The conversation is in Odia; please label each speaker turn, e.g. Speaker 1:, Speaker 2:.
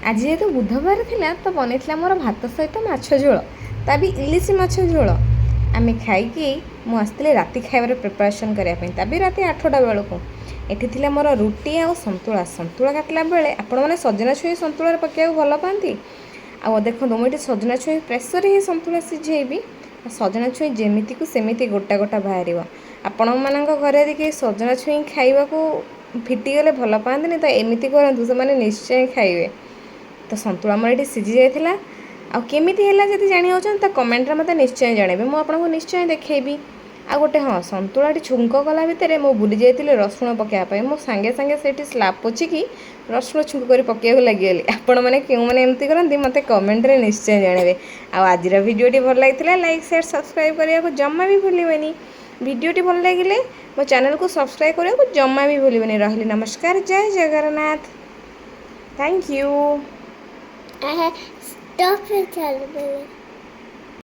Speaker 1: ଆଜି ଯେହେତୁ ବୁଧବାର ଥିଲା, ତ ବନେଇଥିଲା ମୋର ଭାତ ସହିତ ମାଛ ଝୋଳ, ତା ବି ଇଲିଶି ମାଛ ଝୋଳ। ଆମେ ଖାଇକି ମୁଁ ଆସିଥିଲି ରାତି ଖାଇବାର ପ୍ରିପାରେସନ୍ କରିବା ପାଇଁ, ତା ବି ରାତି 8ଟା ବେଳକୁ। ଏଠି ଥିଲା ମୋର ରୁଟି ଆଉ ସନ୍ତୁଳା। ସନ୍ତୁଳା କାଟିଲା ବେଳେ, ଆପଣମାନେ ସଜନା ଛୁଇଁ ସନ୍ତୁଳାରେ ପକାଇବାକୁ ଭଲ ପାଆନ୍ତି? ଆଉ ଦେଖନ୍ତୁ, ମୁଁ ଏଠି ସଜନା ଛୁଇଁ ପ୍ରେସରରେ ହିଁ ସନ୍ତୁଳା ସିଝେଇବି। ସଜନା ଛୁଇଁ ଯେମିତିକୁ ସେମିତି ଗୋଟା ଗୋଟା ବାହାରିବ। ଆପଣମାନଙ୍କ ଘରେ ଯଦି କେହି ସଜନା ଛୁଇଁ ଖାଇବାକୁ ଫିଟିଗଲେ ଭଲ ପାଆନ୍ତିନି, ତ ଏମିତି କରନ୍ତୁ, ସେମାନେ ନିଶ୍ଚୟ ଖାଇବେ। ତ ସନ୍ତୁଳା ଆମର ଏଠି ସିଝି ଯାଇଥିଲା। ଆଉ କେମିତି ହେଲା ଯଦି ଜାଣିବାକୁ ତ କମେଣ୍ଟରେ ମୋତେ ନିଶ୍ଚୟ ଜଣାଇବେ, ମୁଁ ଆପଣଙ୍କୁ ନିଶ୍ଚୟ ଦେଖେଇବି। ଆଉ ଗୋଟେ ହଁ, ସନ୍ତୁଳାଟି ଛୁଙ୍କ କଲା ଭିତରେ ମୁଁ ଭୁଲି ଯାଇଥିଲି ରସୁଣ ପକାଇବା ପାଇଁ। ମୁଁ ସାଙ୍ଗେ ସାଙ୍ଗେ ସେଇଠି ସ୍ଲାବ୍ ପୋଛିକି ରସୁଣ ଛୁଙ୍କ କରି ପକାଇବାକୁ ଲାଗିଗଲି। ଆପଣମାନେ କେଉଁମାନେ ଏମିତି କରନ୍ତି, ମୋତେ କମେଣ୍ଟରେ ନିଶ୍ଚୟ ଜଣାଇବେ। ଆଉ ଆଜିର ଭିଡ଼ିଓଟି ଭଲ ଲାଗିଥିଲା, ଲାଇକ୍, ସେୟାର, ସବସ୍କ୍ରାଇବ୍ କରିବାକୁ ଜମା ବି ଭୁଲିବେନି। ଭିଡ଼ିଓଟି ଭଲ ଲାଗିଲେ ମୋ ଚ୍ୟାନେଲକୁ ସବସ୍କ୍ରାଇବ୍ କରିବାକୁ ଜମା ବି ଭୁଲିବେନି। ରହିଲି, ନମସ୍କାର, ଜୟ Jagannath, thank you.
Speaker 2: I stop it a little bit.